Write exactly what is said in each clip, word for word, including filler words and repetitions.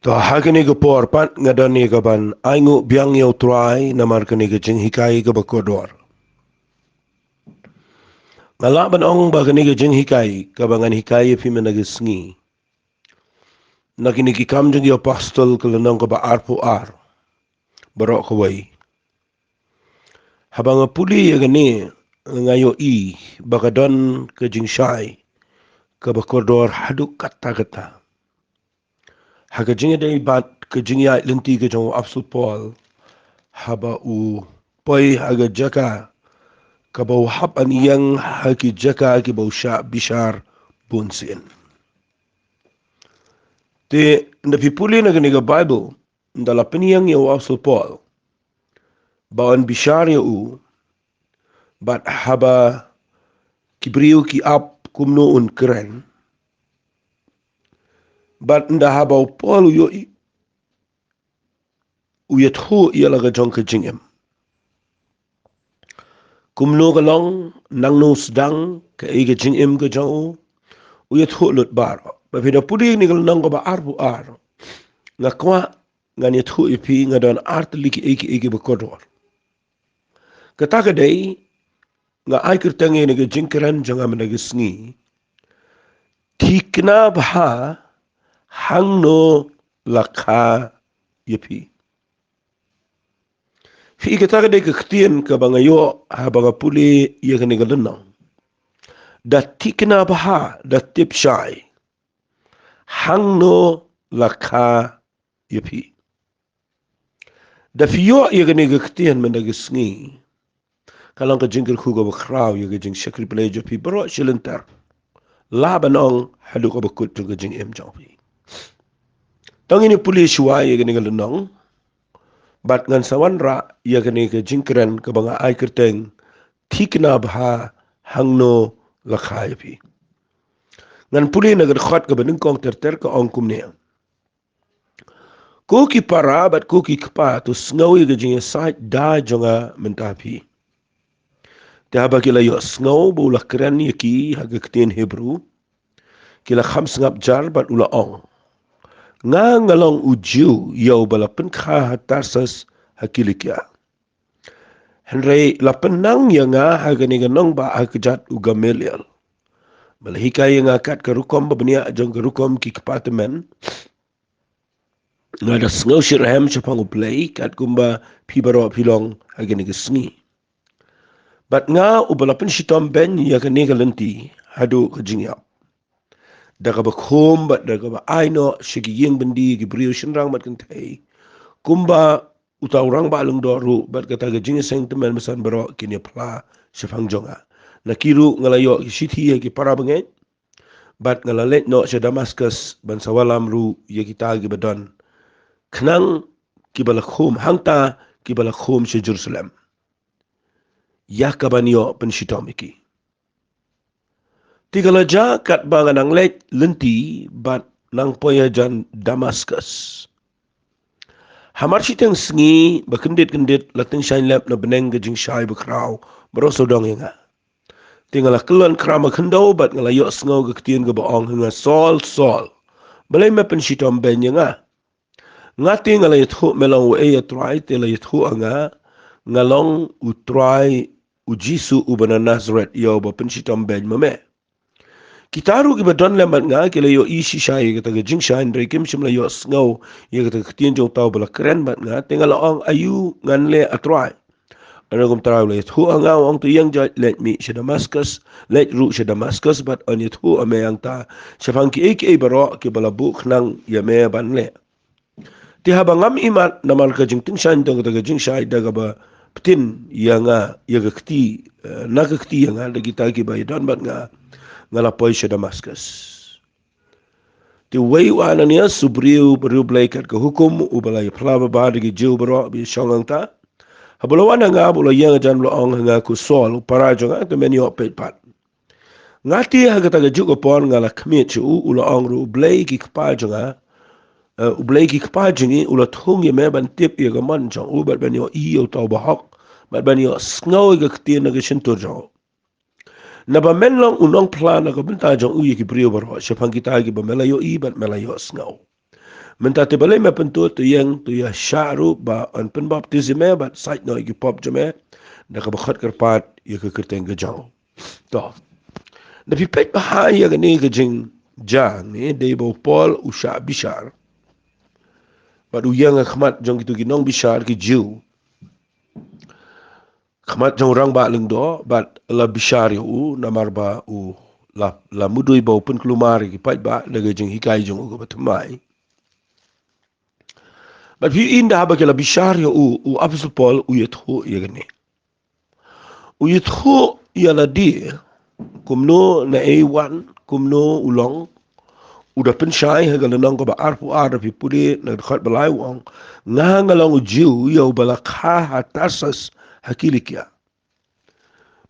To, ha kane ka por pat nga don ïa ka ban ainguh biang ïa U Trai namar kane ka jinghikai kaba kordor. Nga lah ban ong ba kane ka jinghikai kaba ngan hikai ïa phi mynta ka sngi, na Kine Ki Kam jong ki Apostol ka lynnong kaba arphew ar, baroh kawei. Haba nga pule ïa kane, nga ïohi ba ka don ka jingshai kaba kordor haduh katta katta. Ha ka jingïadei bad ka jingïaid lynti ka jong u Apostol Paul, haba u poi ha ka jaka kaba u hap ban ïeng ha ki jaka kiba u shah bishar bunsien. Te, ynda phi pule na kane ka Baibl, ynda la pynïeng ïa u Apostol Paul ba un bishar ïa u, bad haba ki briew ki ap kumno un kren, bad ynda haba u Paul u ïohi, u ïathuh ïa la ka jong ka jingim. Kumno ka long, nangno u sdang, kaei ka jingim ka jong u, u ïathuh lut baroh. Ba phi da pule ïa kane ka lynnong kaba arphew ar, nga kwah ngan ïathuh ïa phi, nga don ar tylli kiei kiei kiba kordor. Kata ka dei, nga ai kyrteng ïa kane ka jingkren jong nga mynta ka sngi, Thikna bha hangno la kha ïa phi. Phi, kata ka dei ka ktien kaba nga ïoh haba nga pule ïa kane ka lynnong. Da thikna bha, da tip shai hangno la kha ïa phi. Da phi ïoh ïa kane ka ktien mynta ka sngi, ka long ka jingkyrkhu kaba khraw ïa ka jingshakri pyrthei jong phi baroh shi lynter, lah ban ong haduh kaba kut jong ka jingim jong phi. To ngin ïa pule shuwa ïa kane ka lynnong, bad ngan sa wanrah ïa kane ka jingkren kaba nga ai kyrteng, Thikna bha hangno la kha ïa phi. Ngan pule na ka dkhot kaba nyngkong ter ter, ka ong kumne: Ko ki para bad ko ki kpa, to sngew ïa ka jingïasaid da jong nga mynta ha phi. Te haba ki la ïohsngew ba u la kren ïa ki ha ka ktien Hebru, ki la kham sngap jar bad u la ong: Nga, nga long u Jiw ïa uba la pynkha ha Tarsus ha Kilikia. Hynrei la pynnang ïa nga ha kane ka nongbah ha kjat u Gamaliel, ba la hikai ïa nga kat ka rukom ba bniah jong ka rukom ki kpa tymmen. Nga da sngew shitrhem shaphang U Blei, kat kumba phi baroh phi long ha kane ka sngi. Bad nga uba la pynshitom beiñ ïa kane ka lynti haduh ka jingïap, da kaba khum bad da kaba ai noh sha ki ïing byndi ki briew shynrang bad kynthei, kumba uta u rangbah lyngdoh ruh bad kata ka jingïaseng tymmen basan baroh kin ïa phla shaphang jong nga. Na ki ruh nga la ïoh ki shithi ha ki para bangeit, bad nga la leit noh sha Damaskus ban sa wallam ruh ïa kita kiba don, khnang kiba la khum, hangta kiba la khum sha Jerusalem, ïa kaban ïoh pynshitom ïa ki. Te ka la jia katba nga nang leit lynti bad nang poi hajan Damaskus, hamar shiteng sngi ba kyndit kyndit la tyngshaiñ lep na bneng ka jingshai bakhraw baroh sawdong ïa nga. Te nga la kyllon khram ha khyndew bad nga la ïohsngew ka ktien kaba ong ha nga: Saul, Saul, balei me pynshitom beiñ ïa nga? Nga te nga la ïathuh: Me long uei, A Trai? Te la ïathuh ha nga: Nga long U Trai, U Jisu uba na Nasareth, ïa uba pynshitom beiñ ma me. Kita ruh kiba don lem bad nga ki la ïohi shisha ïa kata ka jingshai, hynrei kim shym la ïohsngew ïa kata ka ktien jong uta uba la kren bad nga. Te nga la ong: Aïu ngan leh, A Trai? Hynrei kumta u la ïathuh ha nga, u ong: To ïeng jait, leit mih sha Damaskus, leit ruh sha Damaskus, bad yn ïathuh ha me hangta shaphang kiei kiei baroh kiba la buh khnang ïa me ban leh. Te haba ngam ïohi namar ka jingtyngshaiñ jong kata ka jingshai, da kaba pynthikna ïa nga, ïa ka kti, eh, na ka kti ïa nga da kita kiba ïadon bad nga, nga la poi sha Damaskus. Te uwei u Ananias, u briew bariewblei kat ka hukum, uba la ïaphla babha da ki Jiw baroh ba ïashong hangta, haba u la wan ha nga, ba u la ïeng hajan, u la ong ha nga: Ko Saul, u para jong nga, to men ïoh peit pat. Nga te ha kata kajuh ka por nga la khmih sha u, u la ong ruh: U Blei ki kpa jong nga, eh, U Blei ki kpa jong ngi u la thung ïa me ban tip ïa ka mon jong u, bad ban ïohi ïa uta uba hok, bad ban ïohsngew ïa ka ktien na ka shyntur jong u. Naba men long u nongphla na ka bynta jong u ïa ki briew baroh shaphang kita kiba me la ïohi bad me la ïohsngew. Mynta te balei me pyntud, to ïeng, to ïa shah ruh ba yn pynbaptis ïa me bad sait noh ïa ki pop jong me da kaba khot kyrpad ïa ka kyrteng ka jong. To. Da phi peit bha ïa kane ka jingjia ne, dei ba u Paul u shah bishar bad u ïeng ha khmat jong kito ki nongbishar ki Jiw, khmat jong u rangbah lyngdoh, bad la bishar ïa u namar ba u la, la mudui ba u pynkulmar ïa ki paidbah da ka jinghikai jong u kaba thymmai. Bad phi ïohi ynda haba ki la bishar ïa u, u Apostol Paul u ïathuh ïa kane. U ïathuh ïa lade, kumno, naei u wan, kumno u long. U da pynshai ha ka lynnong kaba arphew ar, da phi pule na ka dkhot ba lai u ong, nga, nga long u Jiw ïa uba la kha ha Tarsus ha Kilikia.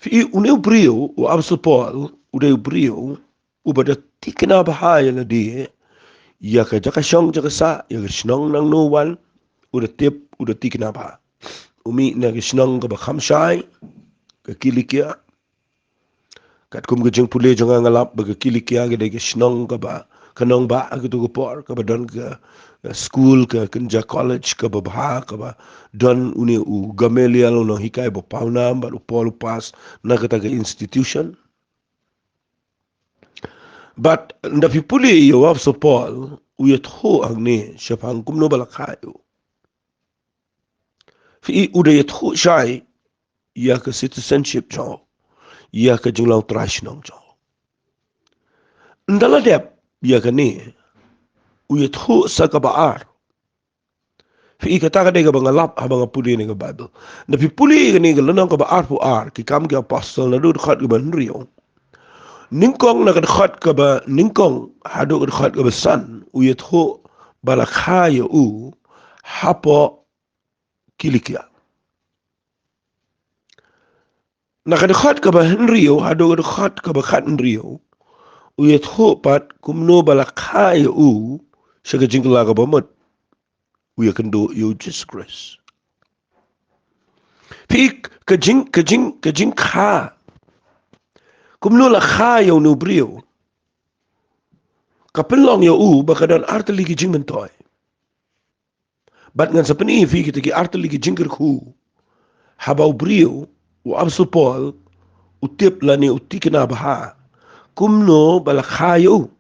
Phi ïohi une u briew, u Apostol Paul, u dei u briew uba da tikna bha ïa lade ïa ka jaka shong jaka sah, ïa ka shnong nangno u wan, u da tip, u da tikna bha. U mih na ka shnong kaba kham shai, ka Kilikia. Katkum ka jingpule jong nga, nga lap ba ka Kilikia ka dei ka shnong kaba, ka nongbah ha kato ka por, kaba don ka, ka skul, ka kynja college kaba bha, kaba don une u Gamaliel u nonghikai ba pawnam, bad u Paul u pass na kata ka institution. Bad ynda phi pule ïa u Apostol Paul, u ïathuh hangne shaphang kumno ba la kha ïa u. Phi ïohi u da ïathuh shai ïa ka citizenship jong u, ïa ka jinglong trai shnong jong u. Ynda la dep ïa kane, u ïathuh sa kaba ar. Phi ïohi kata ka dei kaba nga lap haba nga pule ïa ka Baibl. Ynda phi pule ïa kane ka lynnong kaba arphew ar, Ki Kam ki Apostol, naduh ka dkhot kaba hynriew, nyngkong na ka dkhot kaba nyngkong haduh ka dkhot kaba san, u ïathuh ba la kha ïa u hapoh Kilikia. Na ka dkhot kaba hynriew haduh ka dkhot kaba khathynriew, u ïathuh pat kumno ba la kha ïa u sha ka jingkylla kaba mut, u ïakynduh ïa u Jisu Khrist. Phi ïohi ka jing, ka jing, ka jingkha, kumno la kha ïa une u briew, ka pynlong ïa u ba ka don artylli ki jingmyntoi. Bad ngan sa pyni ïa phi kita ki artylli ki jingkyrkhu haba u briew, u Apostol Paul, u tip lane u tikna bha kumno ba la kha ïa u.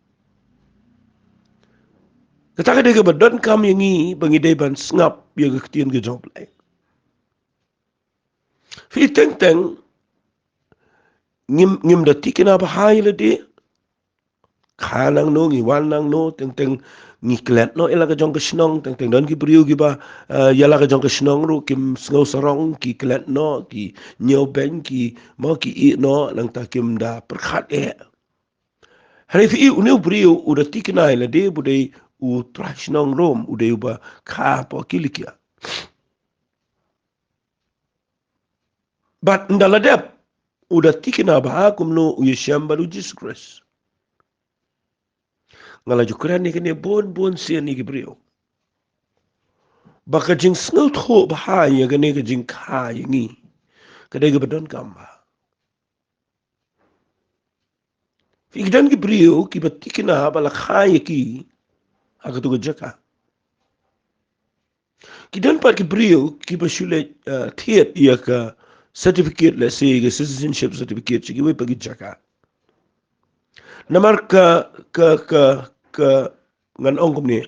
Kata ka dei kaba donkam ïa ngi ba ngi dei ban sngap ïa ka ktien ka jong U Blei. Phi, teng teng ngim, ngim da tikna bha ïa lade. Kha nangno, ngi wan nangno, teng teng ngi klet noh ïa la ka jong ka shnong, teng teng don ki briew kiba, eh, ïa la ka jong ka shnong ruh kim sngew sarong, ki klet noh, ki ñiewbeiñ, ki, mo, ki ïeh noh, nangta kim da pyrkhat eh. Hynrei phi ïohi une u briew u da tikna ïa lade ba u dei u trai shnong Rom, u dei uba kha hapoh Kilikia. Bad ynda la dep, u da tikna bha kumno u ïashem bad u Jisu Khrist. Nga la ju kren ïa kane bun bun sien ïa ki briew ba ka jingsngewthuh bha ïa kane ka jingkha ïa ngi ka dei kaba donkam bha. Phi, ki don ki briew kiba tikna ba la kha ïa ki ha kato ka jaka. Ki don pat ki briew kiba shu leit, eh, thied ïa ka certificate, let's say, ka citizenship certificate sha kiwei pat ki jaka. Namar ka, ka, ka, ka, ngan ong kumne,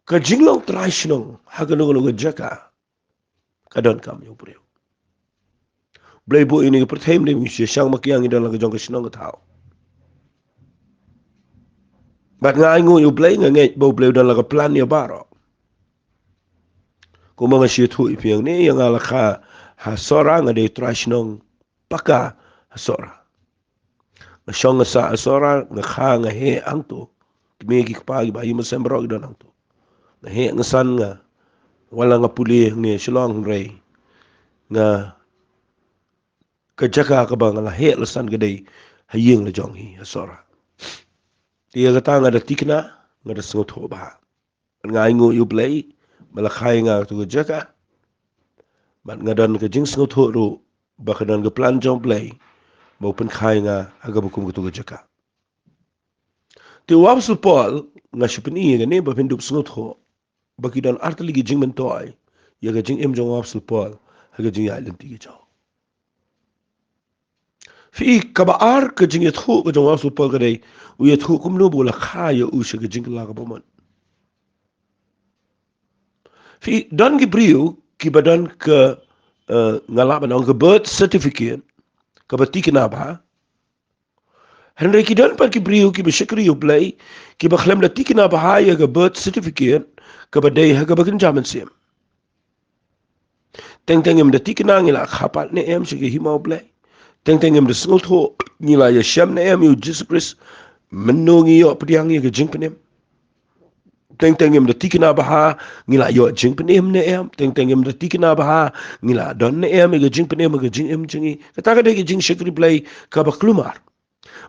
ka jinglong trai shnong ha kano kano ka jaka ka donkam ïa u briew. Blei buh ïa kane ka pyrthei, ym dei ba ngi shu shang makiang, ngi don la ka jong ka shnong ka thaw. Bad nga ainguh ïa u Blei, nga ngeit ba u Blei u don la ka plan ïa baroh. Kumba nga shu ïathuh ïa phi hangne, ïa nga la kha ha Sohra, nga dei trai shnong paka ha Sohra. Nga shong nga sah ha Sohra, nga kha nga heh hangto. Ki kmie ki kpa kiba ha ïing ha sem baroh ki don hangto. Nga heh nga san, nga, wat la nga pule hangne Shillong hynrei nga, ka jaka kaba nga la heh la san ka dei ha ïing la jong hi ha Sohra. Te ïa kata nga da tikna, nga da sngewthuh bha. Bad nga ainguh ïa u Blei ba la kha ïa nga ha kato ka jaka. Bad nga don ka jingsngewthuh ruh ba ka don ka plan jong u Blei ba u pynkha ïa nga ha kaba kum kato ka jaka. Te u Apostol Paul, nga shu pyni ïa kane ba phin dup sngewthuh ba ki don artylli ki jingmyntoi ïa ka jingim jong u Apostol Paul ha ka jingïaid lynti ka jong u. Phi, kaba ar ka jingïathuh ka jong u Apostol Paul ka dei, u ïathuh kumno ba u la kha ïa u sha ka jingkylla kaba mut. Phi, don ki briew kiba don ka, eh, nga lah ban ong ka birth certificate kaba tikna bha. Hynrei ki don pat ki briew kiba shakri ïa u Blei, kiba khlem da tikna bha ïa ka birth certificate kaba dei ha kaba kynja mynsiem. Teng teng ym da tikna ngi la kha pat ne em sha ka hima u Blei. Teng teng ym da sngewthuh ngi la ïashem ne em ïa u Jisu Khrist. Mynno ngi ïoh pdiang ïa ka jingpynim. Teng teng ym da tikna bha ngi la ïoh jingpynim ne em. Teng teng ym da tikna bha ngi la don ne em ïa ka jingpynim, ïa ka jingim jong ngi. Kata ka dei ka jingshakri Blei kaba kulmar.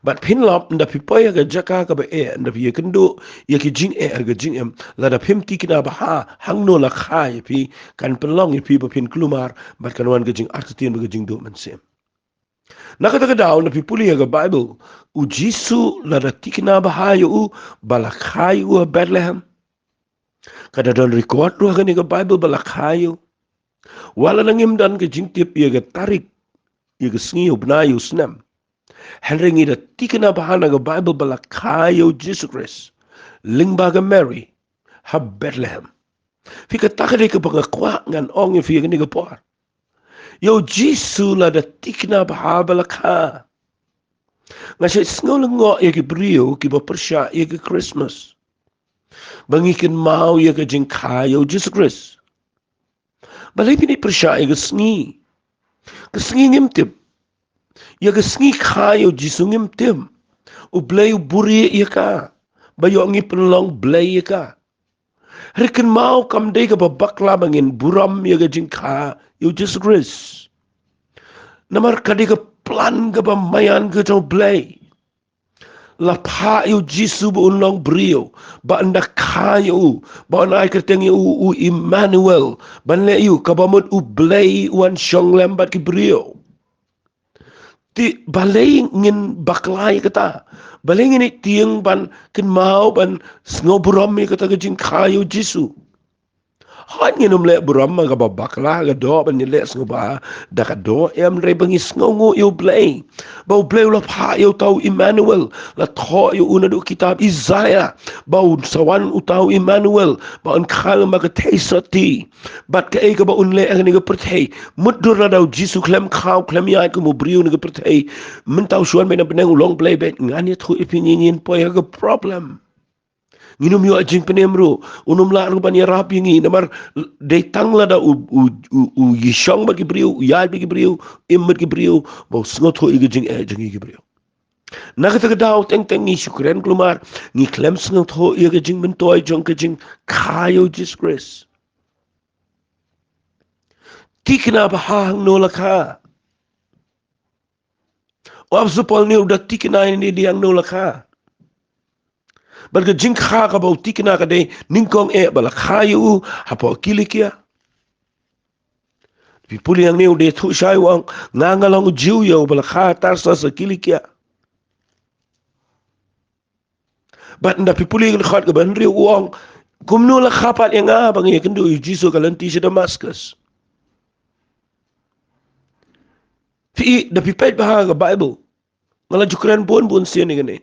Bad phin lap, ynda phi poi ha ka jaka kaba eh, ynda phi ïakynduh ïa ki jingeh ha ka jingim, lada phim tikna bha hangno la kha ïa phi, kan pynlong ïa phi ba phin kulmar bad kan wan ka jingartatien bad ka jingduh mynsiem. Na kata ka daw, ynda phi pule ïa ka Baibl, u Jisu lada tikna bha ïa u ba la kha ïa u ha Bethlehem, ka da don record ruh ha kane ka Baibl ba la kha ïa u. Wat la ngim don ka jingtip ïa ka tarik, ïa ka sngi, u bnai, u snem, hynrei ngi da tikna bha na ka Baibl ba la kha ïa u Jisu Khrist lyngba ka Mary ha Bethlehem. Phi, kata ka dei kaba nga kwah ngan ong ïa phi ha kane ka por. Ïa u Jisu lada tikna bha ba la kha. Nga shait sngew lyngngoh ïa ki briew kiba pyrshah ïa ka Christmas, ba ngi kynmaw ïa ka jingkha ïa u Jisu Khrist. Balei phin pyrshah ïa ka sngi? Ka sngi ngim tip. Ïa ka sngi kha ïa u Jisu ngim tip. U Blei u buhrieh ïa ka, ba ïoh ngi pynlong blei ïa ka. Hynrei kynmaw, kam dei kaba bakla ba ngin burom ïa ka jingkha ïa u Jisu Khrist. Namar ka dei ka plan kaba maïan ka jong u Blei. La phah ïa u Jisu ba un long briew, ba ynda kha ïa u, ba un ai kyrteng ïa u, u Immanuel, ban leh ïa u, kaba mut u Blei u wan shong lem bad ki briew. Te balei ngin bakla ïa kata? Balei ngin ïa tieng ban kynmaw, ban sngew burom ïa kata ka jingkha ïa u Jisu? Hooid, ngin ym leh burom ha kaba bakla, ha ka doh ban ïaleh sngewbha da ka doh, em, hynrei ba ngi sngewnguh ïa u Blei, ba u Blei u la phah ïa uta u Immanuel. La thoh ïa u naduh kitab Isaiah ba un sa wan uta u Immanuel, ba un kha lem bad ka theisotti. Sotti. Bad kaei kaba un leh ha kane ka pyrthei? Mutdur lada u Jisu khlem kha, u khlem ïaid kum u briew ha kane ka pyrthei, mynta u shu wan beit na bneng, u long Blei beit. Ngan ïathuh ïa phi, ngin poi ha ka problem. Ngin ym ïoh jingpynim ruh. Un ym lah ruh ban ïarap ïa ngi. Namar dei tang lada u, u, u, u ïashong bad ki briew, u ïaid bad ki briew, im bad ki briew, ba u sngewthuh ïa ka jingeh jong ngi ki briew. Na kata ka daw, teng teng ngi shu kren kulmar, ngi khlem sngewthuh ïa ka jingmyntoi jong ka jingkha ïa u Jisu Khrist. Thikna bha hangno la kha. U Apostol Paul u ong, u da thikna ïa lade hangno la kha. Bad ka jingkha kaba u thikna ka dei nyngkong eh ba la kha ïa u hapoh Kilikia. Phi pule hangne, u da ïathuh shai, u ong, nga, nga long u Jiw ïa uba la kha ha Tarsas ha Kilikia. Bad ynda phi pule ha ka dkhot kaba hynriew, u ong, kumno la kha pat ïa nga ba nga ïakynduh ïa u Jisu ha ka lynti sha Damascus? Phi, da phi peit bha ha ka Baibl, nga la ju kren bun bun sien ïa kane,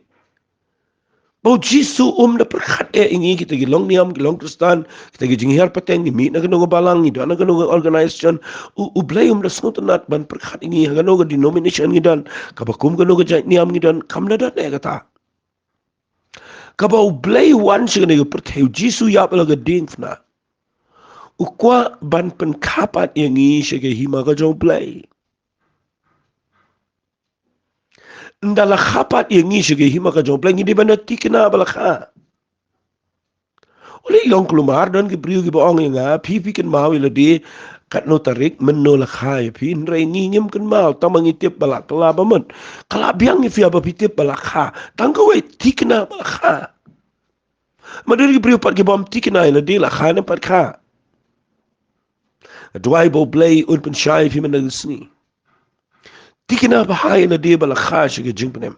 ba u Jisu um da pyrkhat eh ïa ngi, kita ki longniam, ki longkhristan, kita ki jinghiar pateng, ngi mih na kano ka balang, ngi don na kano ka organization. U, u Blei um da sngewtynnat ban pyrkhat ïa ngi ha kano ka denomination ngi don, kaba kum kano ka jait niam ngi don. Kam da don eh kata. Kaba u Blei u wan sha kane ka pyrthei, u Jisu u ïap la ka diengphna, u kwah ban pynkha pat ïa ngi sha ka hima ka jong u Blei. Ynda la kha pat ïa ngi sha ka hima ka jong u Blei, ngi dei ban da thikna ba la kha. U leh long kulmar, don ki briew kiba ong ïa nga, phi, phi kynmaw ïa lade katno tarik, mynno la kha ïa phi? Hynrei ngi ngim kynmaw, tang ba ngi tip ba la kylla ba mut. Ka la biang ïa phi haba phi tip ba la kha. Tang kawei, thikna ba la kha. Namar don ki briew pat kibym thikna ïa lade la kha ne em pat kha. Nga duwai ba u Blei un pynshai ïa phi mynta ka sngi. Thikna bha ïa lade ba la kha sha ka jingpynim.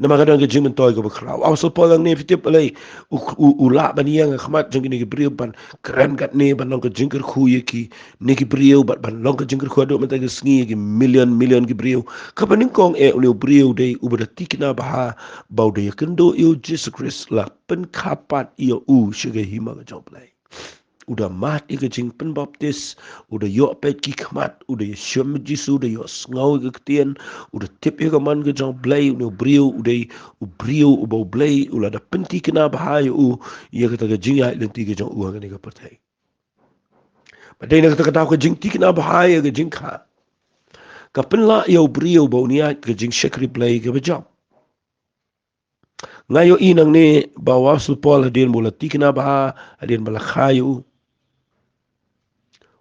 Namar ka don ka jingmyntoi kaba khraw. Apostol Paul hangne phi tip balei u, u, u lah ban ïeng ha khmat jong kine ki briew ban kren katne, ban long ka jingkyrkhu ïa kine ki briew, bad ban long ka jingkyrkhu haduh mynta ka sngi ïa ki million million ki briew. Kaba nyngkong eh une u briew u dei uba da tikna bha ba u da ïakynduh ïa u Jisu Khrist, la pynkha pat ïa u sha ka hima ka jong U Blei. U da mad ïa ka jingpynbaptis, u da ïoh peit ki khmat, u da ïashem Jisu, u da ïohsngew ïa ka ktien, u da tip ïa ka mon ka jong U Blei. Une u briew u dei u briew uba U Blei u la da pyntikna bha ïa u ïa kata ka jingïaid lynti ka jong u ha kane ka pyrthei. Bad dei na kata ka daw ka jingtikna bha ïa ka jingkha ka pynlah ïa u briew ba un ïaid ka jingshakri Blei kaba jop. Nga ïohi nangne ba u Apostol Paul hadien ba u la tikna bha, hadien ba la kha ïa u,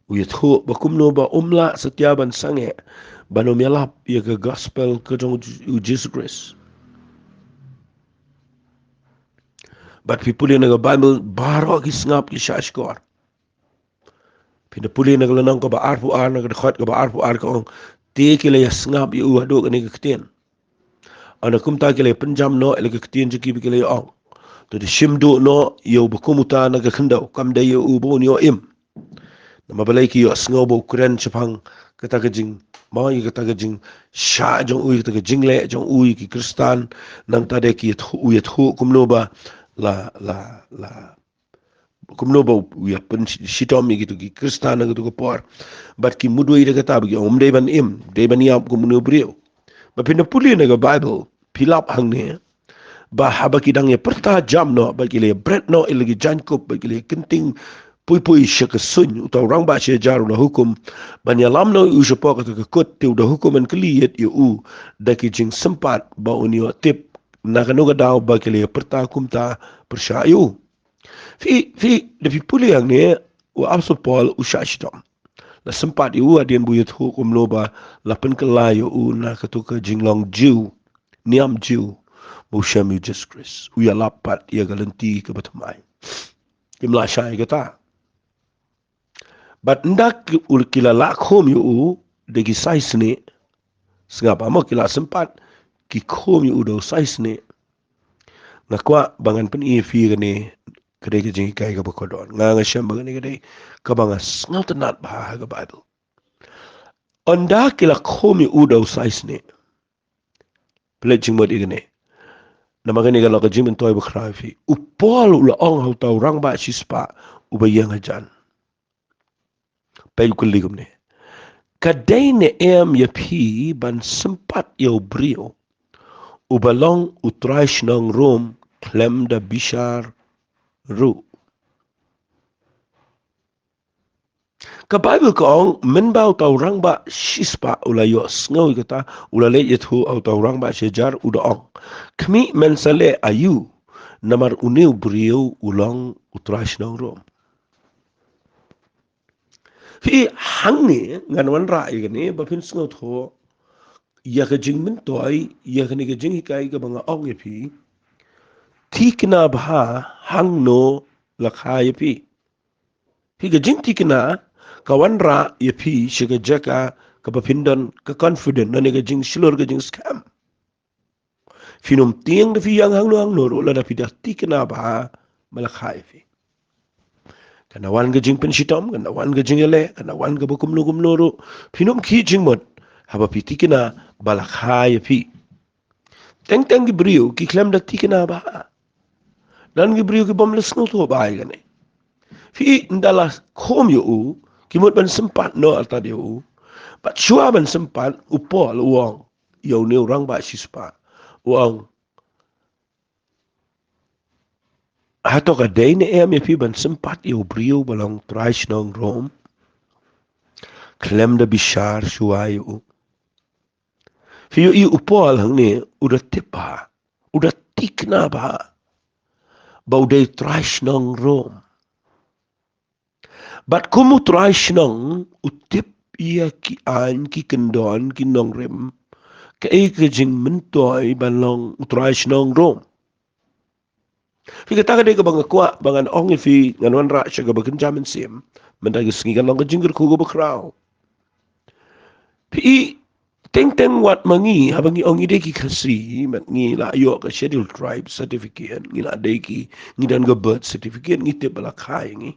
u ïathuh ba kumno ba um lah satia ban sangeh ban ym ïalap ïa ka gospel ka jong u Jisu Khrist. Bad phi pule na ka Baibl, baroh ki sngap ki shahshkor. Phin da pule na ka lynnong kaba arphew ar, na ka dkhot kaba arphew ar ka ong, te ki la ïasngap ïa u haduh kane ka ktien. Hynda kumta ki la ïapynjam noh ïa la ka ktien jong ki bad ki la ïa ong, to da shim duh noh ïa uba kum uta na ka khyndew, kam dei ïa u ba un ïoh im. Namar balei? Ki ïohsngew ba u kren shaphang kata ka jing, ma ïa kata ka jingshah jong u, ïa kata ka jingleh jong u ïa ki Khristan. Nangta de ki ïathuh, u ïathuh kumno ba la, la, la kumno ba u ïapynshitom ïa kito ki Khristan ha kato ka por. Bad ki mudui da kata ba ki ong, ym dei ban im, dei ban ïap kum une u briew. Bad phin da pule na ka Baibl, phi lap hangne ba haba ki dang ïapyrta jam noh, bad ki la ïabret noh ïa la ki jaiñkup, bad ki la ïakynting pui pui sha ka suiñ, uta u rangbah shihajar u la hukum ban ïalam noh ïa u shapoh kata ka kut, te u da hukum ban kylli ïa u da ki jingsympat ba un ïoh tip na kano ka daw ba ki la ïapyrta kumta pyrshah ïa u. Phi, phi, da phi pule hangne, u Apostol Paul u shah shitom. La sympat ïa u hadien ba u ïathuh kumno ba la pynkylla ïa u na kato ka jinglong Jiw, niam Jiw, ba u shem ïa u Jisu Khrist. U ïalap pat ïa ka lynti kaba thymmai. Kim lah shai kata. Bad ynda ki, u, ki la lah khum ïa u da ki saisneh. Sngap, amo ki la sympat ki khum ïa u da u saisneh. Nga kwah ba ngan pyni ïa phi kane, ka dei ka jinghikai kaba kordor. Nga, nga shem ba kane ka dei kaba nga sngewtynnad bha ha ka Baibl. Ynda ki la khum ïa u da u saisneh. Phi leit jingmut ïa kane. Namar kane ka long ka jingmyntoi bakhraw ïa phi. U Paul u la ong ha uta u rangbah shispah uba ïeng hajan. Peit u kylli kumne. Ka dei ne em ïa phi ban sympat ïa u briew uba long u trai shnong Rom khlem da bishar ruh? Ka Baibl ka ong, mynba uta u rangbah shispah u la ïohsngew ïa kata, u la leit ïathuh ha uta u rangbah shihajar, u da ong, khmih, men sa leh aïu, namar une u briew u long u trai shnong Rom. Phi, hangne ngan wanrah ïa kane ba phin sngewthuh ïa ka jingmyntoi ïa kane ka jinghikai kaba nga ong ïa phi. Thikna bha hangno la kha ïa phi. Phi, ka jingthikna ka wanrah ïa phi sha ka jaka kaba phin don ka confident, lane ka jingshlur, ka jingskhem. Phin ym tieng da phi ïeng hangno hangno ruh, lada phi da thikna bha ba la kha ïa phi. Kan da wan ka jingpynshitom, kan da wan ka jingïaleh, kan da wan kaba kumno kumno ruh, phin ym khih jingmut haba phi thikna ba la kha ïa phi. Teng teng ki briew ki khlem da thikna bha. Don ki briew ki bym la sngewthuh bha ïa kane. Phi, ynda la khum ïa u, ki mut ban sympat noh artat ïa u. Bad shuwa ban sympat, u Paul u ong ïa une u rangbah shispah, u ong, hato ka dei ne em ïa phi ban sympat ïa u briew ba long trai shnong Rom khlem da bishar shuwa ïa u? Phi ïohi, u Paul hangne u da tip bha, u da thikna bha ba u dei trai shnong Rom. Bad kum u trai shnong, u tip ïa ki aiñ, ki kyndon, ki nongrim, kaei ka jingmyntoi ban long u trai shnong Rom. Phi, kata ka dei kaba nga kwah ba ngan ong ïa phi, ngan wanrah sha kaba kynja mynsiem. Mynta ka sngi kan long ka jingkyrkhu kaba khraw. Phi, Teng teng wat ma ngi, haba ngi ong ngi dei ki Khasi, bad ngi la ïoh ka Scheduled Tribe certificate, ngi la dei ki, ngi don ka birth certificate, ngi tip ba la kha ïa ngi.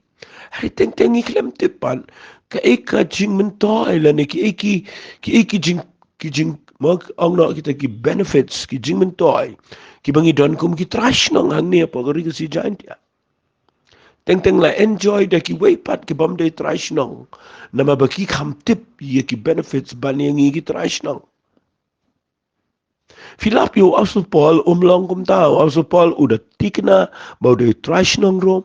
Hynrei teng teng ngi khlem tip pat kaei ka jingmyntoi lane kiei ki, kiei ki jing, ki jing, ma ong noh kita ki benefits, ki jingmyntoi kiba ngi don kum ki trai shnong hangne hapoh ka Ri Khasi Jaintia. Teng teng la enjoy da kiwei pat ki bym dei trai shnong, namar ba ki kham tip ïa ki benefits ban ïa ngi ki trai shnong. Phi lap ïa u Apostol Paul, um long kumta. U Apostol Paul u da thikna ba u dei u trai shnong Rom.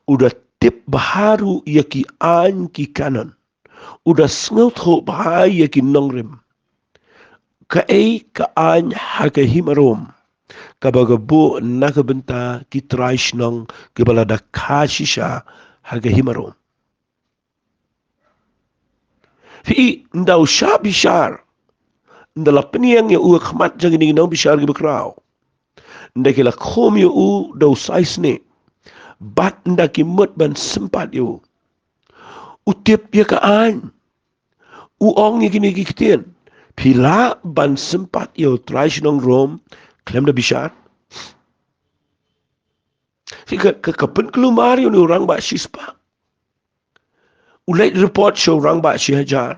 U da tip bha ruh ïa ki aiñ ki canon. U da sngewthuh bha ïa ki nongrim. Kaei ka aiñ ha ka hima Rom kaba ka buh na ka bynta ki trai shnong kiba la da kha shisha ha ka hima Rom. Phi i, ynda u shah bishar, ynda la pynïeng ïa u ha khmat jong kine ki nongbishar kiba khraw, ynda ki la khum ïa u da u sa snieh, bad ynda ki mut ban sympat ïa u, u tip ïa ka aiñ, u ong ïa kine ki ktien. Phi lah ban sympat ïa u trai shnong Rom khlem da bishar? Phi, ka, ka, ka pynkulmar ïa une u rangbah shispah. U leit report sha u rangbah shihajar.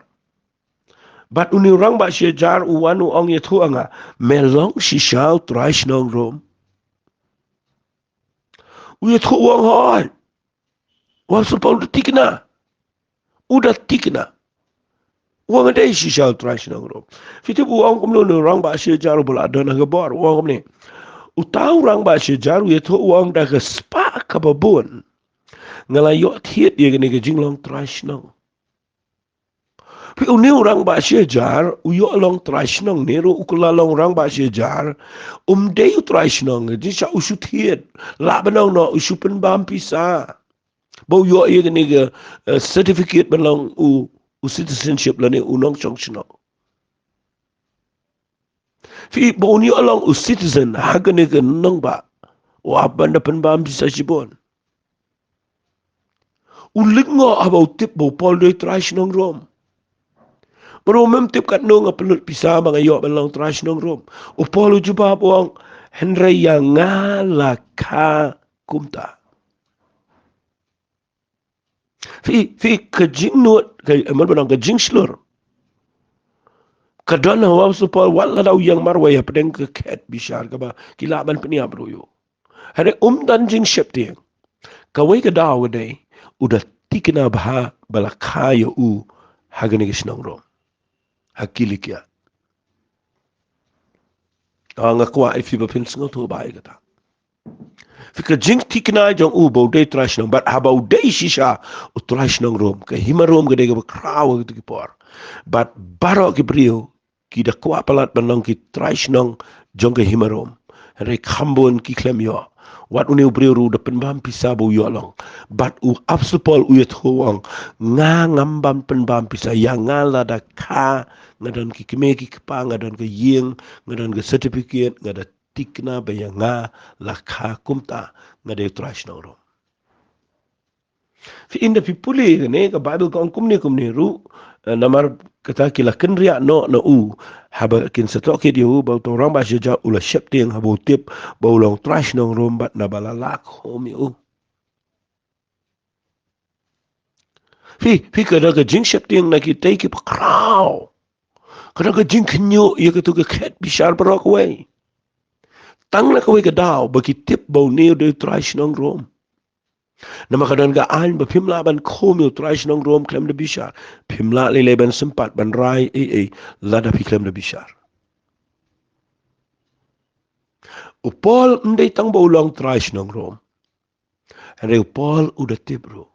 Bad une u rangbah shihajar u wan u ong, ïathuh ïa nga, me long shisha u trai shnong Rom? U ïathuh, u ong, hooid. U Apostol Paul u da thikna. U da thikna. U ong, nga dei shisha u trai shnong Rom. Phi tip u ong kumno une u rangbah shihajar uba la don ha ka bor? U ong kumne. Uta u rangbah shihajar u ïathuh, u ong, da ka spah kaba bun nga la ïoh thied ïa kane ka jinglong trai shnong. Phi, une u rangbah shihajar u ïoh long trai shnong ne ruh, u kylla long rangbah shihajar, um dei u trai shnong, jingshisha u shu thied, lah ban ong noh u shu pynbam pisa ba u ïoh ïa kane ka, eh, certificate ban long u, u citizenship lane u nongshong shnong. Phi, ba un ïoh long u citizen ha kane ka nongbah, u hap ban da pynbam pisa shibun. U lyngngoh haba u tip ba u Paul u dei u trai shnong Rom. Bad u mem tip katno nga pynlut pisa ba nga ïoh ban long trai shnong Rom. U Paul u jubab, u ong, hynrei ïa nga la kha kumta. Phi, phi, ka jingnud, ka, eh, mut ban ong, ka jingshlur ka don ha u Apostol Paul wat lada u ïeng marwei hapdeng ka khet bishar kaba ki lah ban pynïap ruh ïa u. Hynrei um don jingsheptieng. Kawei ka daw ka dei, u da thikna bha ba la kha ïa u ha kane ka shnong Rom, ha Kilikia. Ah, nga kwah ïa phi ba phin sngewthuh bha ïa kata. Phi, ka jingthikna jong u ba u dei u trai shnong, bad haba u dei shisha u trai shnong Rom, ka hima Rom ka dei kaba khraw ha kito ki por. Bad baroh ki briew ki da kwah palat ban long ki trai shnong jong ka hima Rom. Hynrei kham bun ki khlem ïoh. Wat une u briew ruh u da pynbam pisa ba u ïoh long. Bad u Apostol Paul u ïathuh, u ong, nga ngam ban pynbam pisa, ïa nga lada kha, nga don ki kmie ki kpa, nga don ka ïing, nga don ka certificate, nga da thikna ba ïa nga la kha kumta, nga dei u trai shnong Rom. Phi, ynda phi pule kane ka Baibl ka ong kumne kumne ruh, eh, namar kata ki la kynriah noh na u haba kin sa tohkit ïa u, ba uta u rangbah shihajar u la sheptieng haba u tip ba u long trai shnong Rom bad naba la lah khum ïa u. Phi, phi, ka don ka jingsheptieng na kitei kiba khraw. Ka don ka jingkhynñiuh ïa kato ka khet bishar baroh kawei. Tang na kawei ka daw ba ki tip ba une u dei u trai shnong Rom. Namar ka don ka aiñ ba phim lah ban khum ïa u trai shnong Rom khlem da bishar. Phim lah lei lei ban sympat ban rai ei ei lada phi khlem da bishar. U Paul um dei tang ba u long trai shnong Rom. Hynrei u Paul u da tip ruh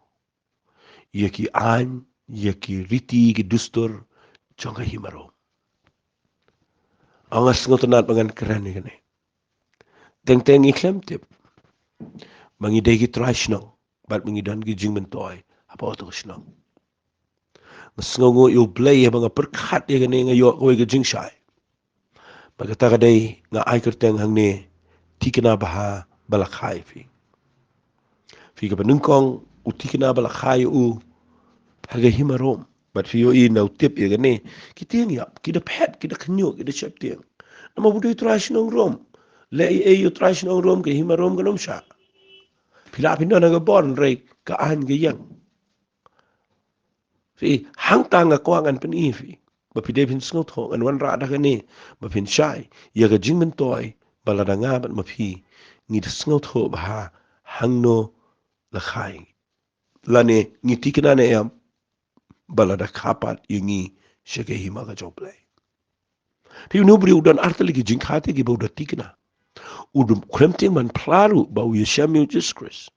ïa ki aiñ, ïa ki riti, ki dustur jong ka hima Rom. Nga sngewtynnat ba ngan kren ïa kane. Teng teng ngi khlem tip ba ngi dei ki trai shnong bad ba ngi don ki jingmyntoi hapoh uto ka shnong. Nga sngewnguh ïa U Blei haba nga pyrkhat ïa kane, nga ïoh kawei ka jingshai. Bad kata ka dei, nga ai kyrteng hangne, thikna bha ba la kha ïa phi. Phi, kaba nyngkong, u thikna ba la kha ïa u ha ka hima Rom. Bad phi ïohi na u tip ïa kane, ki tieng ïap, ki da phet, ki da khynñiuh, ki da sheptieng. Namar ba u dei u trai shnong Rom. Leh ei ei ïa u trai shnong Rom, ka hima Rom kan ym shah. Phi lah phin don ha ka bor hynrei ka aiñ ka ïeng. Phi, hangta nga kwah ngan pyni ïa phi ba phi dei phin sngewthuh, ngan wanrah da kane ba phin shai ïa ka jingmyntoi ba lada nga bad ma phi ngi da sngewthuh ba ha hangno la kha ïa ngi, lane ngi thikna ne em ba la da kha pat ïa ngi sha ka hima ka jong U Blei. Phi, une u briew u don artylli ki jingkha te kiba u da thikna. U dum khlem tieng ban phla ruh ba u ïashem ïa U Jisu Khrist.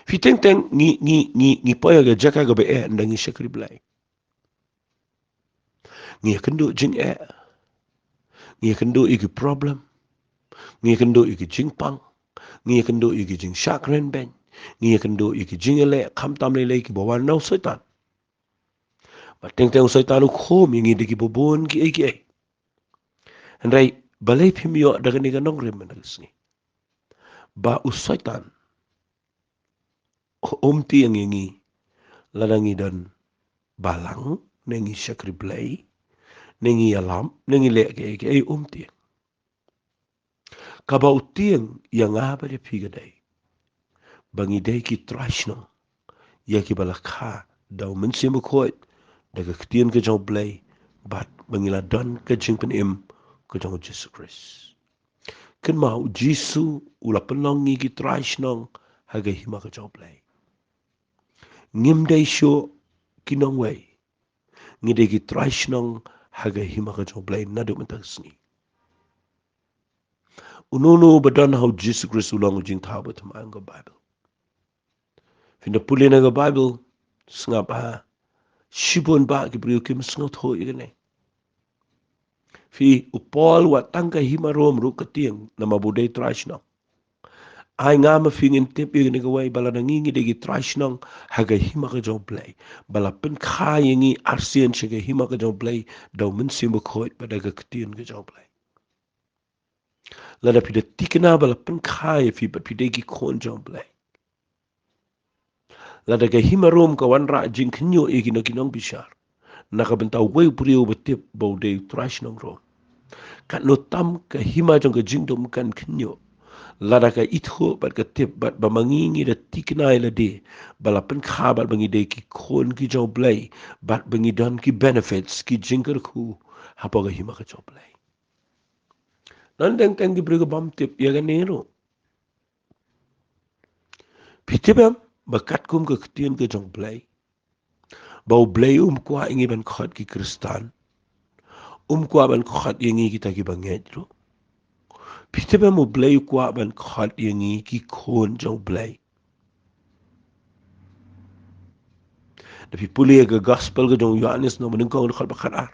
Phi, teng teng ngi, ngi, ngi, ngi poi ha ka jaka kaba eh ynda ngi shakri Blei. Ngi ïakynduh jingeh. Ngi ïakynduh ïa ki problem. Ngi ïakynduh ïa ki jingpang. Ngi ïakynduh ïa ki jingshah krenbeiñ. Ngi ïakynduh ïa ki jingïaleh khamtam lei lei kiba wan na u Soitan. Bad teng teng u Soitan u khum ïa ngi da kiba bun kiei kiei. Hynrei balei phim ïoh da kane ka nongrim mynta ka sngi? Ba u Soitan um tieng ïa ngi lada ngi don balang, ne ngi shakri Blei, ne ngi ïalam, ne ngi leh kiei kiei, um tieng. Kaba u tieng ïa nga bad ïa phi ka dei ba ngi dei ki trai shnong ïa kiba la kha da U Mynsiem Bakhuid, da ka ktien ka jong U Blei, bad ba ngi la don ka jingpynim ka jong U Jisu Khrist. Kynmaw, U Jisu u la pynlong ngi ki trai shnong ha ka hima ka jong U Blei. Ngim dei shuh ki nongwei, ngi dei ki trai shnong ha ka hima ka jong U Blei naduh mynta ka sngi. Uno uno ba don ha U Jisu Khrist u long u jingthaw ba thymmai, ong ka Baibl. Phin da pule na ka Baibl, sngap ba shibun bah ki briew kim sngewthuh ïa kane. Phi, u Paul wat tang ka hima Rom ruh ka tieng namar ba u dei trai shnong. Ai nga ma phi ngin tip ïa kane kawei, ba lada ngi ngi dei ki trai shnong ha ka hima ka jong U Blei, ba la pynkha ïa ngi arsien sha ka hima ka jong U Blei da U Mynsiem Bakhuid bad da ka ktien ka jong U Blei. Lada phi da thikna ba la pynkha ïa phi bad phi dei ki khun jong U Blei, lada ka hima Rom ka wanrah jingkhynñiuh ïa kino ki nongbishar na ka bynta uwei u briew ba tip ba u dei u trai shnong Rom, katno tam ka hima jong ka jingdum kan khynñiuh lada ka ithuh bad ka tip bad ba ma ngi ngi da thikna ïa lade ba la pynkha bad ba ngi dei ki khun ki jong U Blei bad ba ngi don ki benefits, ki jingkyrkhu hapoh ka hima ka jong U Blei. Don teng teng ki briew ki bym tip ïa kane ruh. Phi tip em ba katkum ka ktien ka jong U Blei, ba U Blei um kwah ïa ngi ban khot ki Khristan, um kwah ban khot ïa ngi kita kiba ngeit ruh. Phi tip em U Blei u kwah ban khot ïa ngi ki khun jong U Blei. Da phi pule ïa ka gospel ka jong u Ïohannes lynnong ba nyngkong dkhot ba khatar,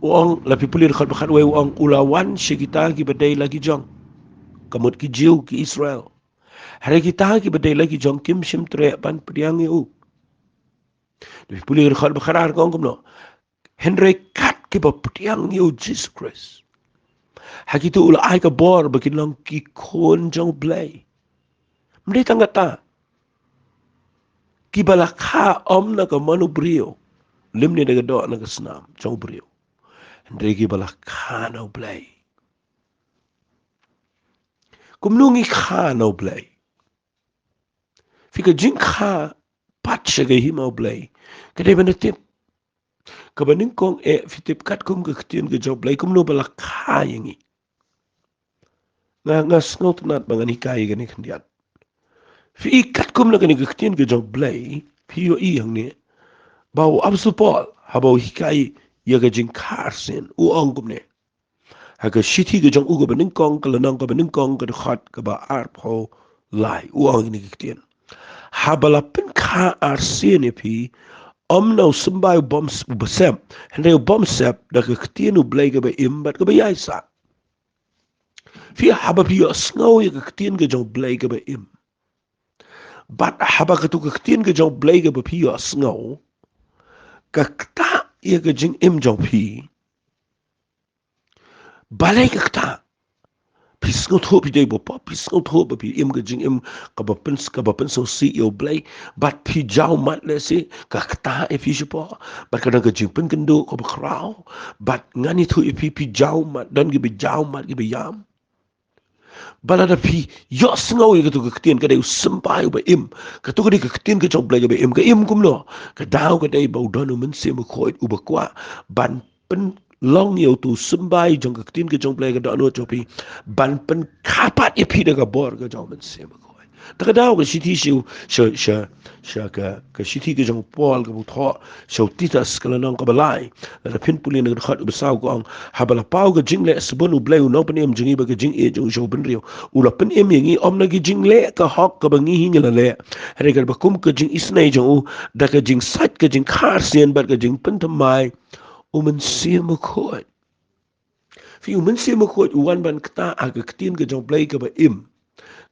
u ong, la phi pule dkhot ba khatwei, u ong, u la wan sha kita kiba dei la ki jong, ka mut ki Jiw, ki Israel. Hynrei kita kiba dei la ki jong kim shym treh ban pdiang ïa u. Da phi pule dkhot ba khatar, ka ong kumno? Hynrei kat kiba pdiang ïa U Jisu Khrist, ha kito u la ai ka bor ba kin long ki khun jong U Blei. Ym dei tang kata, kiba la kha ym na ka mon u briew, lymne da ka doh na ka snam jong u briew, hynrei kiba la kha na U Blei. Kumno ngi kha na U Blei? Phi, ka jingkha pat sha ka hima U Blei ka dei ban da tip. Kaba nyngkong eh, phi tip, katkum ka ktien ka jong U Blei kumno ba la kha ïa ngi? Nga, nga sngewtynnat ba ngan hikai ïa kane khyndiat. Phi, katkum na kane ka ktien ka jong U Blei, phi ïohi hangne ba u apostol Paul haba u hikai ïa ka jingkha arsien, u ong kumne. Ha ka shithi ka jong u kaba nyngkong, ka lynnong kaba nyngkong, ka dkhot kaba arphew lai, u ong ïa kane ka ktien: Haba la pynkha arsien ïa phi, ym na u symbai u bym s-, u bym sep, hynrei u bym sep, da ka ktien U Blei kaba im bad kaba ïaisah. Phi, haba phi ïohsngew ïa ka ktien ka jong U Blei kaba im, bad haba katu ka ktien ka jong U Blei kaba phi ïohsngew ka ktah ïa ka jingim jong phi, balei ka ktah? phi sngewthuh phi dei ba pop, phi sngewthuh ba phi im ka jingim kaba pyn, kaba pynsngewsih ïa U Blei, bad phi jaw mat lehse, ka ktah ïa phi shapoh, bad ka don ka jingpynkynduh kaba khraw, bad ngan ïathuh ïa phi, phi jaw mat, don kiba jaw mat kiba ïam. Ba lada phi ïohsngew ïa katu ka ktien, ka dei u symbai uba im. Katu ka dei ka ktien ka jong U Blei kaba im, ka im kumno? Ka daw ka dei ba u don U Mynsiem Bakhuid uba kwah ban pynlong ïa utu u symbai jong ka ktien ka jong U Blei ka dohnud jong phi, ban pynkha pat ïa phi da ka bor ka jong U Mynsiem Bakhuid. Ta ka daw ka shithi sha, sha, sha, sha ka, ka shithi ka jong u Paul kaba u thoh sha u Titus, ka lynnong kaba lai, lada phin pule na ka dkhot uba saw, ka ong: Haba la paw ka jingleh sabun U Blei U Nongpynim jong ngi bad ka jingïeit jong U sha u bynriew, u la pynim ïa ngi ym na ka jingleh ka hok kaba ngi hi ngi la leh, hynrei katba kum ka jingisynei jong u, da ka jingsait, ka jingkhar sien bad ka jingpynthymmai U Mynsiem Bakhuid. Phi, U Mynsiem Bakhuid u wan ban ktah ha ka ktien ka jong U Blei kaba im,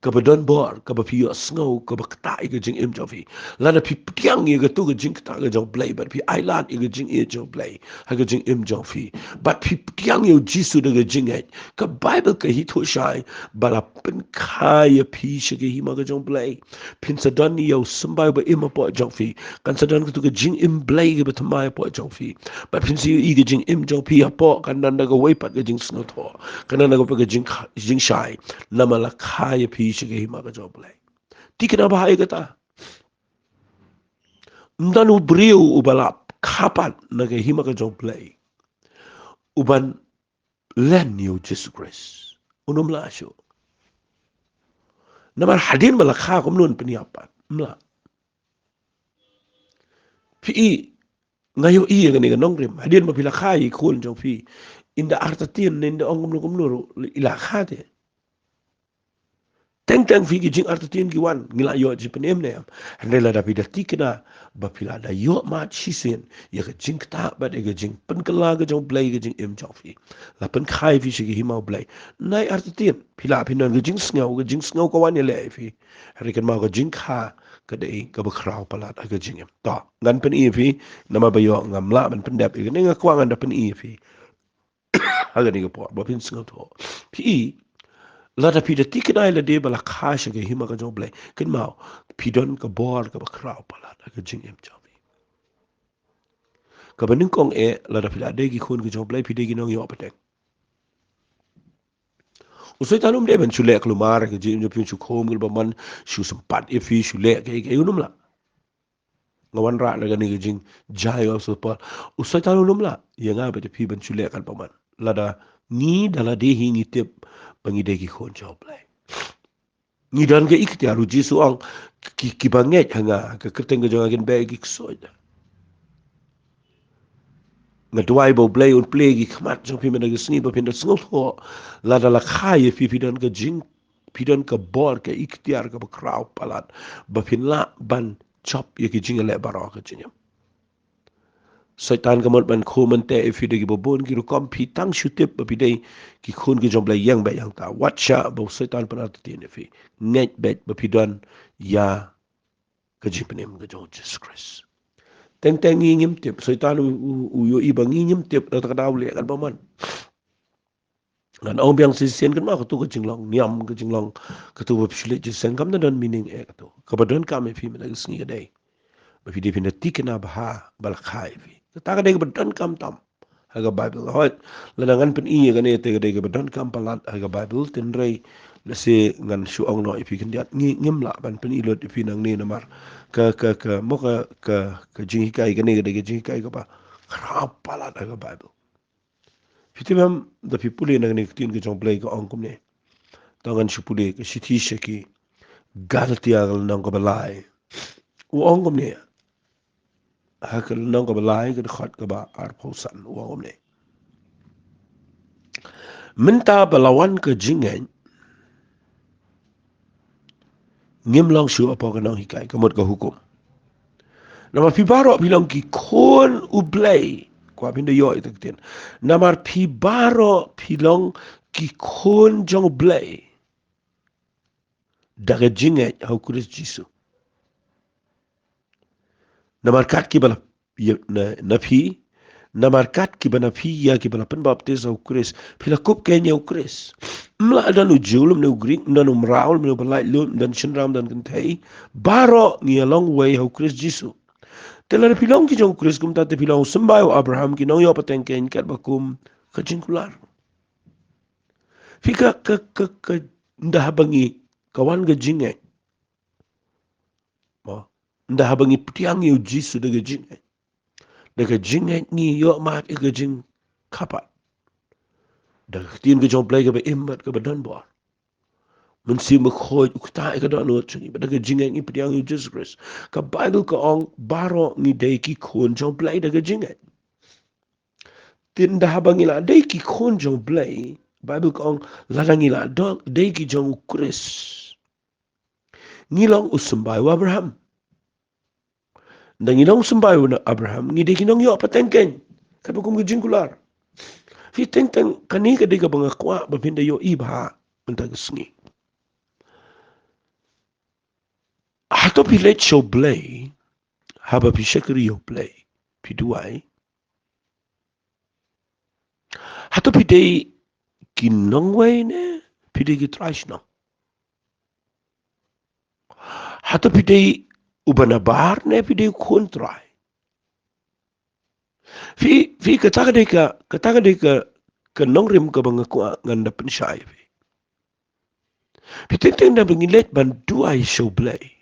kaba don bor, kaba phi ïohsngew, kaba ktah ïa ka jingim jong phi. Lada phi pdiang ïa katu ka jingktah ka jong U Blei, bad phi ailad ïa ka jingïeit jong U Blei ha ka jingim jong phi, bad phi pdiang ïa U Jisu da ka jingngeit, ka Baibl ka ïathuh shai ba la pynkha ïa phi sha ka hima ka jong U Blei. Phin sa don ïa u symbai ba im hapoh jong phi. Kan sa don katu ka jingim Blei kaba thymmai hapoh jong phi. Bad phin sa ïohi ka jingim jong phi hapoh kan don da kawei pat ka jingsngewthuh, kan don da kawei pat ka jing, jingshai. Namar la kha ïa phi sha ka hima ka jong U Blei. Thikna bha ïa kata. Ym don u briew uba la kha pat na ka hima ka jong U Blei uban len ïa U Jisu Khrist. Un ym lah shuh. Namar hadien ba la kha kumno un pynïap pat? Ym lah. Phi i, nga ïohi ïa kane ka nongrim. Hadien ba phi la kha ïa i khun jong phi, ynda artatien ne ynda ong kumno kumno ruh, i la kha te. Teng teng phi, ki jingartatien ki wan, ngi la ïoh jingpynim ne em? Hynrei lada phi da thikna ba phi la da ïoh mat shisien ïa ka jingktah bad ïa ka jingpynkylla ka jong U Blei ka jingim jong phi, la pynkha ïa phi sha ka hima U Blei. Nai artatien, phi lah phin don ka jingsngew, ka jingsngew ka wan ïaleh ïa phi. Hynrei kynmaw, ka jingkha ka dei kaba khraw palat ha ka jingim. To, ngan pyni ïa phi, namar ba ïoh ngam lah ban pyndep ïa kane, nga kwah ngan da pyni ïa phi ha kane ka por ba phin sngewthuh. Phi i, lada phi da thikna ïa lade ba la kha sha ka hima ka jong U Blei, kynmaw, phi don ka bor kaba khraw palat ha ka jingim jong phi. Kaba nyngkong eh, lada phi la dei ki khun ka jong U Blei, phi dei ki nongïoh pateng. U Soitan um dei ban shu leh kulmar ha ka jingim jong phi, shu khum, kulmar, shu sympat ïa phi, shu leh kaei kaei, un ym lah. Nga wanrah na kane ka jingjia ïa u Apostol Paul. U Soitan un ym lah ïa nga bad ïa phi ban shu leh katba man, lada ngi da lade hi ngi tip ba ngi dei ki khun jong U Blei. Ngi don ka iktiar, u Jisu u ong, ki, kiba ngeit ha nga, ka kyrteng ka jong nga kin beh ïa ki ksuid. Nga duwai ba U Blei un plie ïa ki khmat jong phi mynta ka sngi ba phin da sngewthuh, lada la kha ïa phi, phi don ka jing, phi don ka bor, ka iktiar kaba khraw palat ba phin lah ban jop ïa ki jingïaleh baroh ha ka jingim. Soitan ka mut ban khum ban teh ïa phi da kiba bun ki rukom, phi tang shu tip ba phi dei ki khun ki jong U Blei, ïeng beit hangta. Wat shah ba u Soitan pynartatien ïa phi. Ngeit beit ba phi don ïa ka jingpynim ka jong u Jisu Khrist. Teng teng ngi ngim tip, Soitan u, u, u ïohi ba ngi ngim tip, da kata ka daw u leh katba man. Ngan ong biang shisien, kynmaw, katu ka jinglong niam, ka jinglong, katu ba phi shu leit jingïaseng, kam da don meaning eh katu. Kaba donkam ïa phi mynta ka sngi ka dei ba phi dei phin da thikna bha ba la kha ïa phi. Kata ka dei kaba donkam tam ha ka Baibl. Hooid, lada ngan pyni ïa kane te ka dei kaba donkam palat ha ka Baibl, hynrei lehse ngan shu ong noh ïa phi khyndiat, ngi, ngim lah ban pyni lut ïa phi nangne namar ka, ka, ka, mo ka, ka, ka jinghikai kane ka dei ka jinghikai kaba khraw palat ha ka Baibl. Phi tip em, da phi pule na kane ka ktien ka jong U Blei ka ong kumne. To ngan shu pule ka shithi sha ki Galatia ka lynnong kaba lai. U ong kumne. Ha ka lynnong kaba lai ka dkhot kaba arphew san, u ong kumne. Mynta ba la wan ka jingngeit, ngim long shuh hapoh ka nonghikai, ka mut ka hukum. Namar phi baroh phi long ki khun U Blei. Kwah phin da ïoh ïa ka ktien. Namar phi baroh phi long ki khun jong U Blei da ka jingngeit ha u Khrist Jisu. Namar kat kiba la ïa, na, na phi, Namar kat kiba na phi ïa kiba la pynbaptis ha u Khrist, phi la kup keiñ ïa u Khrist. Ym lah don u Jiw lymne u Grik, ym don u mraw lymne u ba laitluid, ym don shynrang ym don kynthei, baroh ngi ïa long uwei ha u Khrist Jisu. Te lada phi long ki jong u Khrist kumta te phi long u symbai u Abraham, ki nongïoh pateng keiñ katba kum ka jingkular. Phi ka, ka, ka, ka, ynda haba ngi, ka wan ka jingngeit. Mo, ynda haba ngi pdiang ïa u Jisu da ka jingngeit. Da ka jingngeit ngi ïoh mad ïa ka jingkyrpad. Da ka ktien ka jong u Blei kaba im bad kaba don bor. Mynsiem Bakhuid u ktah ïa ka dohnud jong ngi, bad da ka jingngeit ngi pdiang ïa u Jisu Khrist. Ka Baibl ka ong baroh ngi dei ki khun jong u Blei da ka jingngeit. Te ynda haba ngi la dei ki khun jong u Blei, Baibl ka ong lada ngi la dei ki jong u Khrist, ngi long u symbai u Abraham. Ynda ngi long u symbai u Abraham, ngi dei ki nongïoh pateng keiñ. Katba kum ka jingkular. Phi teng teng, kane ka dei kaba nga kwah ba phin da ïohi bha mynta ka sngi. Hato phi leit sha u Blei haba phi shakri ïa u Blei, phi duwai? Hato phi dei ki nongwei ne phi dei ki trai shnong? Hato phi dei uba nabar ne phi dei u khun trai? Phi, phi kata ka dei ka, kata ka dei ka, ka nongrim kaba nga kwah ngan da pynshai phi. Phi teng teng da ba ngi leit ban duwai sha u Blei.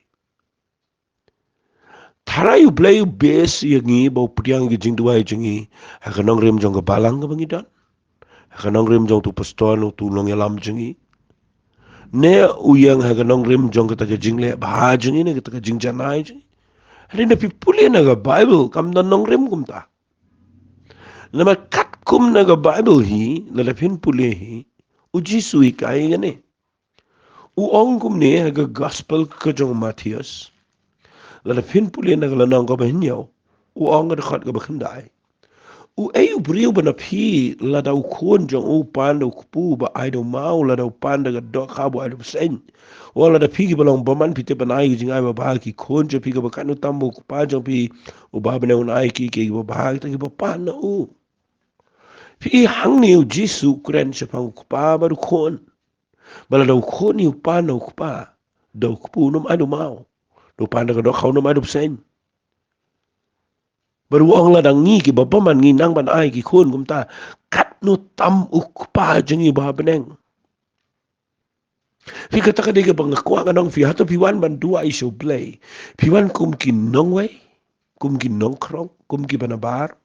Tharai u Blei u bes ïa ngi ba u pdiang ïa ka jingduwai jong ngi ha ka nongrim jong ka balang kaba ngi don, ha ka nongrim jong utu u pastor, utu u nongïalam jong ngi. Ne u ïeng ha ka nongrim jong kata ka jingleh bha jong ngi ne kata ka jingjanai jong ngi. Hynrei lada phi pule na ka Baibl kam don nongrim kumta. Namar katkum na ka Baibl hi, lada phin pule hi, u Jisu u hikai ïa kane. U ong kumne ha ka gospel ka jong u Mathaios. Lada phin pule na ka lynnong kaba hynñiew, u ong ha ka dkhot kaba khyndai. Uei u briew ba na phi, lada u khun jong u u pan da u kpu, ba ai da u maw, lada u pan da ka dohkha, ba ai da u bseiñ. Wat lada phi kiba long bymman phi tip ban ai ka jingai babha ha ki khun jong phi, kaba katno tam ba u Kpa jong phi uba ha bneng un ai ïa ki, ïa kiba bha, kita kiba pan na u. Phi i hangne u Jisu u kren shaphang u Kpa bad u Khun. Ba lada u Khun hi u pan na u Kpa da u kpu, un ym ai da u maw. Da u pan da ka dohkha, un ym ai da u bseiñ. Bad u ong lada ngi kiba bymman ngi nang ban ai ki khun kumta, katno tam u Kpa jong ngi uba ha bneng. Phi, kata ka dei kaba nga kwah ngan ong phi, hato phi wan ban duwai sha u Blei, phi wan kum ki nongwei, kum ki nongkhrong, kum kiba nabar,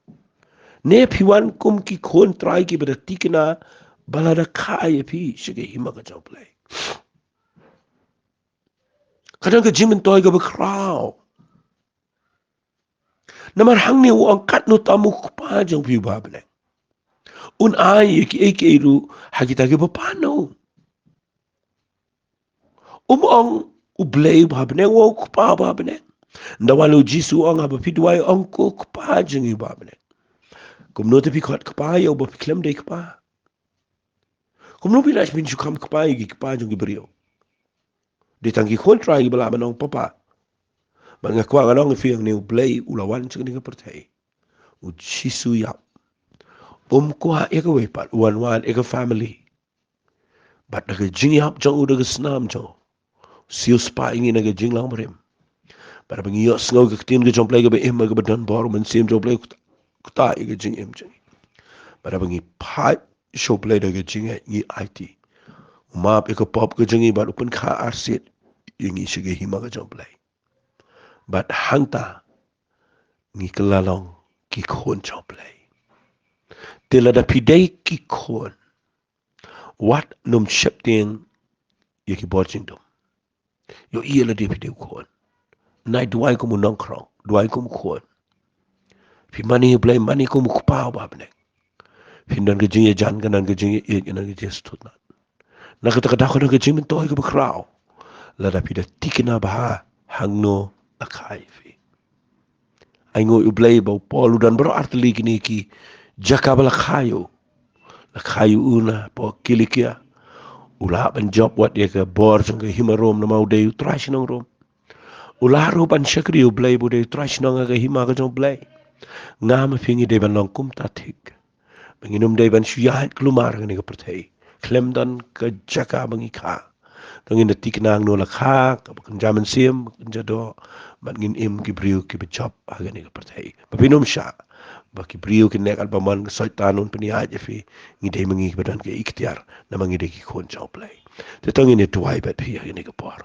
ne phi wan kum ki khun trai kiba da thikna ba lada kha ïa phi sha ka hima ka jong u Blei? Ka don ka jingmyntoi kaba khraw. Namar hangne u ong katno tam u Kpa jong phi uba ha bneng un ai ïa kiei kiei ruh ha kita kiba pan na u. Um ong u Blei uba ha bneng, u ong u Kpa uba ha bneng. Nda wan u Jisu u ong haba phi duwai ong ko Kpa jong ngi uba ha bneng. Kumno te phi khot Kpa ïa uba phi khlem dei Kpa? Kumno phi lah ban shu kham kpa ïa ki kpa jong ki briew? Dei tang ki khun trai kiba lah ban ong papa. Bad nga kwah ngan ong ïa phi hangne u Blei u la wan sha kane ka pyrthei. U Jisu u ïap. Um kwah ïa kawei pat, u wan wad ïa ka family. Bad da ka jingïap jong u, da ka snam jong u, u siewspah ïa ngi na ka jinglong barim. Bad haba ngi ïohsngew ka ktien ka jong u Blei kaba im, kaba don bor, u Mynsiem jong u Blei u ktah ïa ka jingim jong ngi. Bad haba ngi phai sha u Blei da ka jingngeit, ngi aiti, u map ïa ka pop ka jong ngi bad u pynkha arsien ïa ngi sha ka hima ka jong u Blei. Bad hangta ngi kylla long ki khun jong u Blei. Te lada phi dei ki khun, wat nym sheptieng ïa ki bor jingdum. Ïohi lade phi dei u khun. Nai duwai kum u nongkhrong, duwai kum u khun. Phi mane ïa u Blei, mane kum u Kpa uba ha bneng. Phin don ka jingïajan, kan don ka jingïaieit, kan don ka jingsngewthuh. Na kata ka daw ka don ka jingmyntoi kaba khraw lada phi da thikna bha hangno la kha ïa phi. Ainguh ïa u Blei ba u Paul u don baroh artylli kine ki jaka ba la kha ïa u. La kha ïa u na pdeng Kilikia. U lah ban jop wat ïa ka bor jong ka hima Rom namar u dei u trai shnong Rom. U lah ruh ban shakri ïa u Blei ba u dei u trai shnong ha ka hima ka jong u Blei. Nga ma phi ngi dei ban long kumta thik. Ba ngin ym dei ban shu ïaid kulmar ha kane ka pyrthei khlem don ka jaka ba ngi kha. To ngin da thikna hangno la kha, kaba kynja mynsiem, kynja doh, bad ngin im ki briew kiba jop ha kane ka pyrthei. Ba phin ym shah ba ki briew kin neh katba mon, ka Soitan un pynïaid ïa phi. Ngi dei ma ngi ba don ka iktiar namar ngi dei ki khun jong U Blei. Te to ngin ïa duwai bad phi ha kane ka por.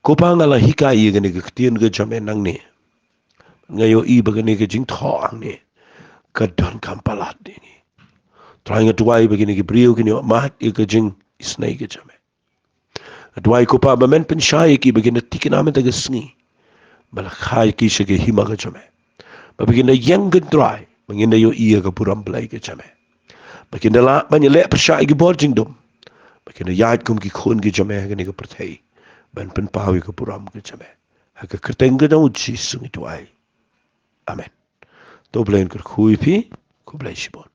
Ko Pa, nga la hikai ïa kane ka ktien ka jong me nangne. Nga ïohi ba kane ka jingthoh hangne ka donkam palat ïa ngi. Trai, nga duwai ba kine ki briew kin ïoh mad ïa ka jingisynei ka jong me. Nga duwai ko Pa ba men pynshai ïa ki ba kin da thikna mynta ka sngi ba la kha ïa ki sha ka hima ka jong me. Ba, ba kin da ïeng, ko Trai, ba ngin da ïohi ïa ka burom Blei ka jong me. Ba kin da lah ban ïaleh pyrshah ïa ki bor jingdum. Ba kin da ïaid kum ki khun ki jong me ha kane ka pyrthei ban pynpaw ïa ka burom ka jong me. Ha ka kyrteng ka jong U Jisu ngi duwai. Amen. To U Blei un kyrkhu ïa phi. Khublei shibun.